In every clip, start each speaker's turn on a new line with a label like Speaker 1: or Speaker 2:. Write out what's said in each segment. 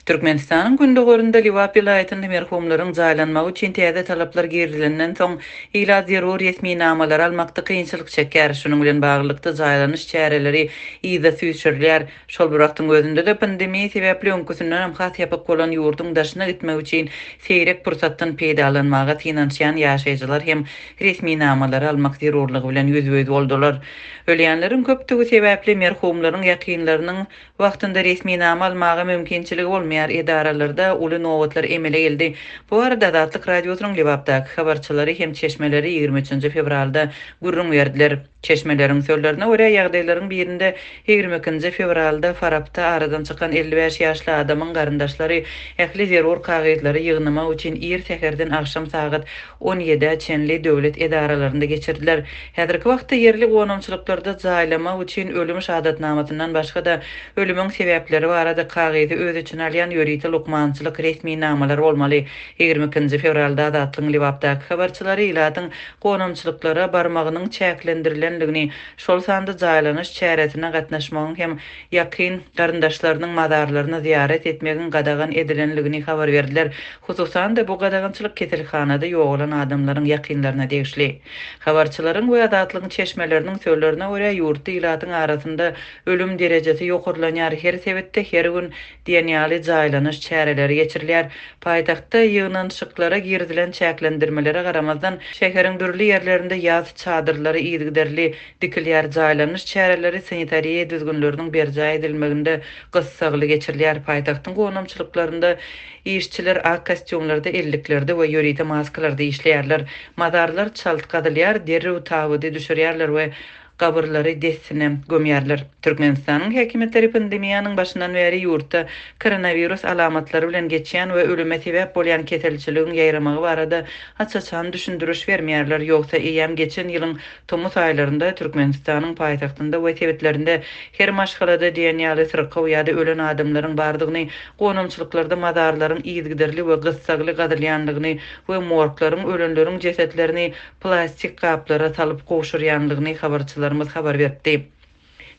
Speaker 1: Türkmenistanyň gündogarynda Lebap welaýatynda merhumlaryň jaýlanmagy üçin täze talaplar girizilenden soň, ilat zerur resminamalary almakda kynçylyk çekýär. Şunuň bilen baglylykda, jaýlanyş çäreleri yza süýşürilýär. Şol bir wagtyň özünde-de, pandemiýa sebäpli öňküsindenem has ýapyk bolan ýurduň daşyna gitmek üçin seýrek pursatdan peýdalanmaga synanyşýan ýaşaýjylar hem resminamalary almak zerurlygy bilen ýüzbe-ýüz boldular. Ölýänleriň köpdügi sebäpli merhumlaryň ýakynlarynyň Wagtynda resminama almaga mümkinçiligi bolmaýar, edaralarda uly nobatlar emele geldi. Bu barada Azatlyk Radiosynyň Lebapdaky habarçylary hem çeşmeleri 23 nji fewralda gürrüň berdiler. Çeşmeleriň sözlerine görä, ýagdaýlaryň birinde 22 nji fewralda Farapda aradan çykan 55 ýaşly adamyň garyndaşlary ähli zerur kagyzlary ýygnamak üçin ir säherden agşam sagat on ýedä çenli döwlet edaralarynda geçirdiler. Häzirki wagtda ýerli gonamçylyklarda jaýlamak üçin ölüm şahadatnamasyndan başga-da, ölümiň sebäpleri barada kagyzy öz içine alýan ýörite lukmançylyk resminamalary bolmaly. 22 nji fewralda Azatlygyň Lebapdaky habarçylary ilatyň gonamçylyklara barmagynyň çäklendirilendigini, şol sanda jaýlanyş çäresine gatnaşmagyň hem ýakyn garyndaşlarynyň mazarlaryna zyýarat etmegiň gadagan edilendigini habar berdiler. Hususan-da, bu gadagançylyk keselhanada ýogalan adamlaryň ýakynlaryna degişli. Habarçylaryň we Azatlygyň çeşmeleriniň sözlerine görä, ýurtda ilatyň arasynda ölüm derejesi ýokarlanýar, her sebitde her gün diýen ýaly jaýlanyş çäreleri geçirilýär. Paýtagtda ýygnanyşyklara girizilen çäklendirmelere garamazdan, şäheriň dürli ýerlerinde ýas çadyrlary yzygiderli dikilýär, jaýlanyş çäreleri sanitariýa düzgünleriniň berjaý edilmeginde gyssagly geçirilýär. Paýtagtyň gonamçylyklarynda işçiler ak kostýumlarda, elliklerde we ýörite maskalarda işleýärler. Mazarlar çalt gazylýar, derrew tabydy düşürýärler we gabyrlary dessine gömýärler. Türkmenistanyň häkimiýetleri pandemiýanyň başyndan bäri ýurtda koronawirus alamatlary bilen geçýän we ölüme sebäp bolýan keselçiligiň ýaýramagy barada aç-açan düşündiriş bermeýärler, ýogsa eýýäm geçen ýylyň tomus aýlarynda Türkmenistanyň paýtagtynda we sebitlerinde her maşgalada diýen ýaly syrkaw ýa-da ölen adamlaryň bardygyny, gonamçylyklarda mazarlaryň yzygiderli we gyssagly gazylýandygyny we morglaryň ölenleriň jesetlerini plastik gaplara salyp gowşurýandygyny habarçylarymyz habar beripdi.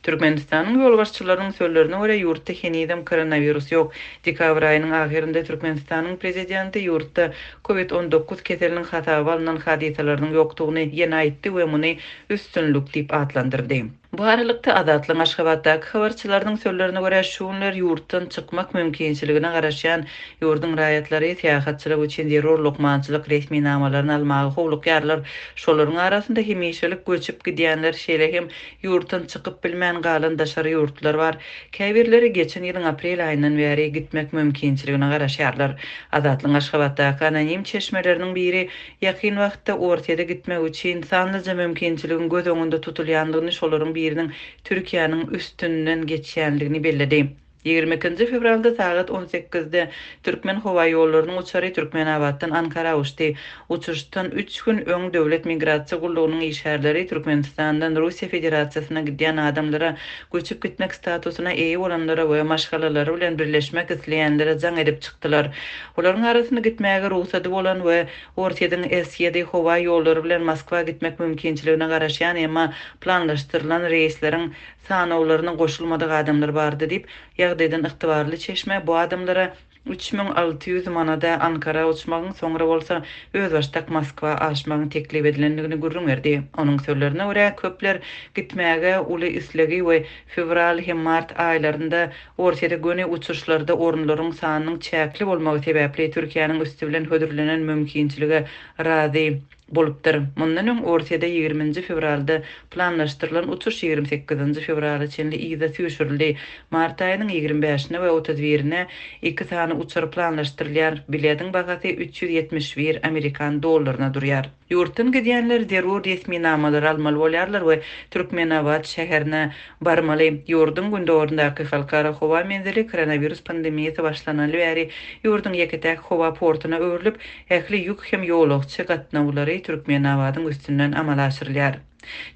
Speaker 1: Türkmenistanyň ýolbaşçylarynyň sözlerine görä, ýurtda henizem koronawirus ýok. Dekabr aýynyň ahyrynda Türkmenistanyň prezidenti ýurtda Covid 19 keseliniň hasaba alnan hadysalarynyň ýokdugyny ýene aýtdy we muny üstünlik diýip atlandyrdy. Bu aralykda, Azatlygyň Aşgabatdaky habarçylarynyň sözlerine görä, şu günler ýurtdan çykmak mümkinçiligine garaşýan ýurduň raýatlary syýahatçylyk üçin zerur lukmançylyk resminamalaryny almaga howlukýarlar. Şolaryň arasynda hemişelik göçüp gidýänler, şeýle hem ýurtdan çykyp bilmän galan daşary ýurtlular bar. Käbirleri geçen ýylyň aprel aýyndan bäri gitmek mümkinçiligine garaşýarlar. Azatlygyň Aşgabatdaky anonim çeşmeleriniň biri ýakyn wagtda Orsýete gitmek üçin sanlyja mümkinçiligiň göz öňünde tutulýandygyny, şolaryň biriniň Türkiýäniň üstünden geçýändigini belledi. 22 nji fewralda sagat on sekizde Türkmenhowaýollarynyň uçary Türkmenabatdan Ankara uçdy. Uçuşdan üç gün öň Döwlet migrasiýa gullugynyň işgärleri Türkmenistandan Russiýa Federasiýasyna gidýän adamlara, göçüp gitmek statusyna eýe bolanlara we maşgalalary bilen birleşmek isleýänlere jaň edip çykdylar. Olaryň arasynda gitmäge rugsady bolan we Orsýetiň S-ýedi howa ýollary bilen Moskwa gitmek mümkinçiligine garaşýan, emma planlaşdyrylan reýsleriň sanawlaryna goşulmadyk adamlar bardy diýip, ýagdaýdan ygtybarly çeşme bu adamlara 3600 manada Ankara uçmagyň, soňra bolsa özbaşdak Moskwa aşmagyň teklip edilendigini gürrüň berdi. Onuň sözlerine görä, köpler gitmäge uly islegi we fewral hem mart aýlarynda Orsýete göni uçuşlarda orunlaryň sanynyň çäkli bolmagy sebäpli Türkiýäniň üsti bilen hödürlenen mümkinçilige razy bolupdyr. Mundan öň Orsýede 20 nji fewralda planlaşdyrylan uçuş 28 nji fewrala çenli yza süýşürildi. Mart aýynyň 25-ine we 31-ine iki sany uçar planlaşdyrylýar. Bilediň bahasy 371 amerikan dollaryna durýar. Ýurtdan gidýänler zerur resminamalary almaly bolýarlar we Türkmenabat şäherine barmaly. Ýurduň gündogaryndaky halkara howa menzili koronawirus pandemiýasy başlanaly bäri ýurduň ýeke-täk howa portuna öwrülip, ähli ýük hem ýolagçy gatnawlary Türkmenabadyň üstünden amala aşyrylýar.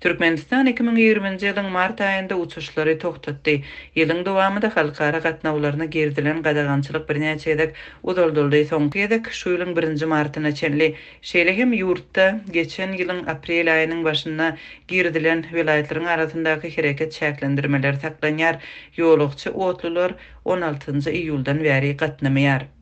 Speaker 1: Türkmenistan 2020-nji ýylyň mart aýynda uçuşlary togtatdy. Ýylyň dowamynda halkara gatnawlaryna girizilen gadagançylyk birnäçe gezek uzaldyldy, soňky gezek şu ýylyň birinji martyna çenli. Şeýle hem ýurtda geçen ýylyň aprel aýynyň başynda girizilen welaýatlaryň arasyndaky hereket çäklendirmeleri saklanýar, ýolagçy otlular on altynjy iýuldan bäri gatnamaýar.